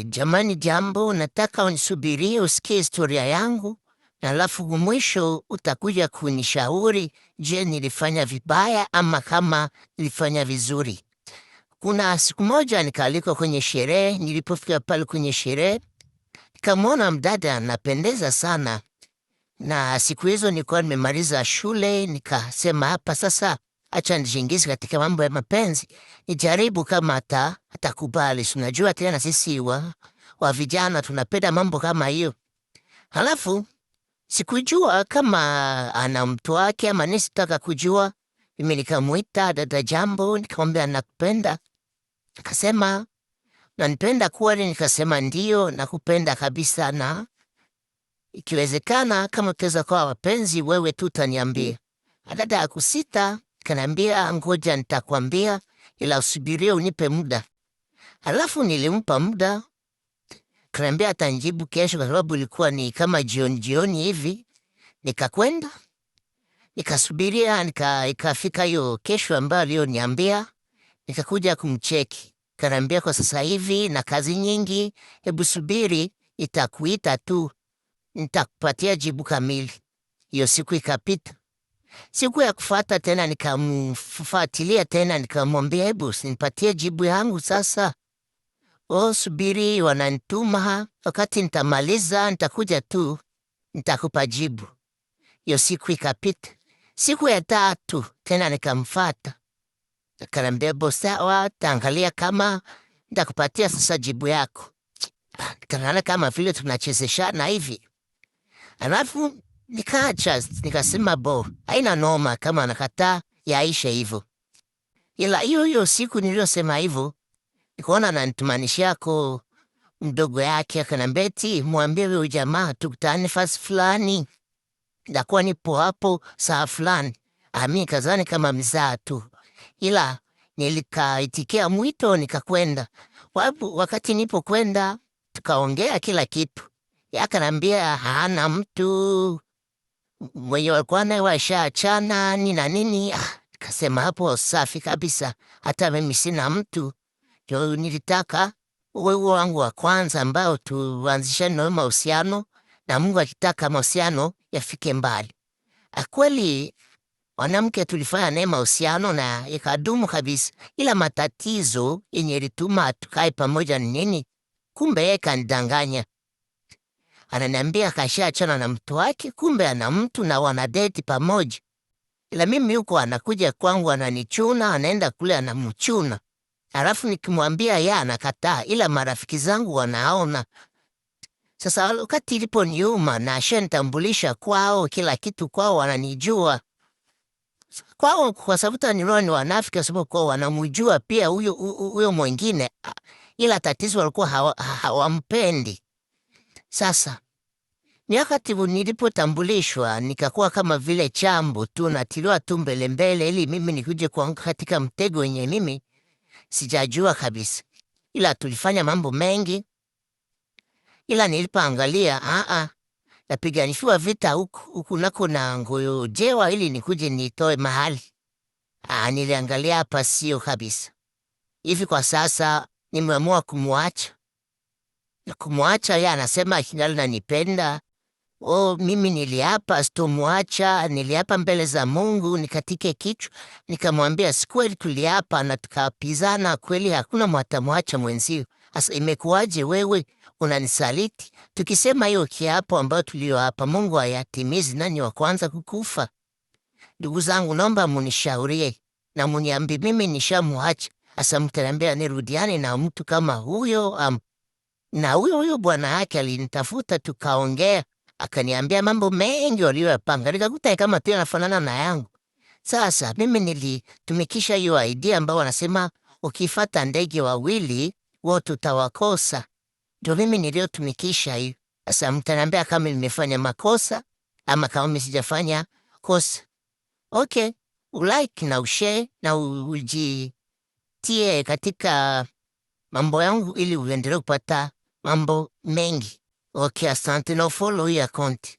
Jamani, jambo, nataka unisubirie usikie historia yangu, na alafu mwisho utakuja kunishauri, je, nilifanya vibaya ama kama nilifanya vizuri. Kuna siku moja nikaalikwa kwenye sherehe. Nilipofika pale kwenye sherehe, nikamwona mdada anapendeza sana, na siku hizo nilikuwa nimemaliza shule, nikasema hapa sasa, acha nijiingize katika mambo ya mapenzi, nijaribu kama atakubali. Si unajua tena sisi wa vijana tunapenda mambo kama hiyo. Halafu sikujua kama ana mtu wake ama nisitaka kujua. Mimi nikamwita, "Dada jambo," nikamwambia nakupenda. Akasema, "Nanipenda kweli?" Nikasema, "Ndio, nakupenda kabisa, na ikiwezekana kama tutaweza kuwa wapenzi, wewe tu utaniambia." Dada hakusita, kaniambia, "Ngoja nitakwambia, ila usubirie unipe muda." Halafu nilimpa muda, kaniambia atanijibu kesho, kwa sababu ilikuwa ni kama jioni jioni hivi. Nikakwenda nikasubiria, ikafika hiyo kesho ambayo aliyoniambia, nikakuja kumcheki. Kaniambia, "Kwa sasa hivi na kazi nyingi, hebu subiri, itakuita tu, nitakupatia jibu kamili." Hiyo siku ikapita. Siku ya kufuata tena nikamfuatilia tena, nikamwambia, "Hebu nipatie jibu yangu sasa." "Oh, subiri, wananituma, wakati nitamaliza nitakuja tu, nitakupa jibu." Hiyo siku ikapita. Siku ya tatu tena nikamfata, akaniambia, "Bo sawa, taangalia kama nitakupatia sasa jibu yako." Nikaona kama vile tunachezeshana hivi, alafu nikaacha, nikasema bo, haina noma, kama anakataa yaishe hivyo. Ila hiyo hiyo siku niliyosema hivyo, nikaona ananitumanishako mdogo yake, akanambia eti, "Mwambie huyo jamaa tukutane fasi fulani, ndakuwa nipo hapo saa fulani." Ami kazani kama mzaa tu, ila nilikaitikia mwito nikakwenda. Wakati nipo kwenda tukaongea kila kitu, akanambia hana mtu mwenye walikuwa naye washaachana ni na nini. Ah, kasema hapo safi kabisa, hata mimi sina mtu, ndio nilitaka wewe wangu wa kwanza ambao tuanzishane nayo mahusiano, na Mungu akitaka mahusiano yafike mbali. Kweli mwanamke tulifanya naye mahusiano na ikadumu kabisa, ila matatizo yenye ilituma tukae pamoja ni nini? Kumbe yeye kanidanganya, ananiambia kashaachana na mtu wake, kumbe ana mtu na wanadeti pamoja. Ila mimi huko anakuja kwangu ananichuna, anaenda kule anamchuna, alafu nikimwambia yeye anakataa, ila marafiki zangu wanaona. Sasa wakati iliponiuma na ashanitambulisha kwao, kila kitu kwao wananijua kwao, kwa sababu tanilikuwa ni wanafiki, kwa sababu kwao wanamjua pia huyo huyo mwingine, ila tatizo walikuwa hawampendi. Sasa ni wakati nilipotambulishwa nikakuwa kama vile chambo tu, natiliwa tu mbele mbele, ili mimi nikuje kuanguka katika mtego wenye mimi sijajua kabisa, ila tulifanya mambo mengi, ila nilipoangalia napiganishiwa vita huku huku nako na ngojewa ili nikuje nitoe mahali. Ah, niliangalia hapa sio kabisa. Hivi kwa sasa nimeamua kumwacha. Na kumwacha yeye anasema akingali ananipenda. Oh, mimi niliapa sitomwacha, niliapa mbele za Mungu nikatike kichwa. Nikamwambia si kweli tuliapa na tukapizana kweli, hakuna mwatamwacha mwenzio. Sasa imekuwaje wewe unanisaliti? Tukisema hiyo kiapo ambayo tulioapa Mungu hayatimizi, nani wa kwanza kukufa? Ndugu zangu, naomba munishaurie na muniambie, mimi nishamwacha. Sasa mtaniambia nirudiane na mtu kama huyo? Na huyo huyo bwana yake alinitafuta tukaongea, akaniambia mambo mengi walioyapanga, nikakuta kama tu yanafanana na yangu. Sasa mimi nilitumikisha hiyo idea ambao wanasema ukifata ndege wawili wote utawakosa. Ndio mimi niliyotumikisha hiyo. Sasa mtaniambia kama nimefanya makosa ama kama mimi sijafanya kosa. Okay, ulike na ushare na ujitie katika mambo yangu ili uendelee kupata mambo mengi. Okay, asante na follow hii account.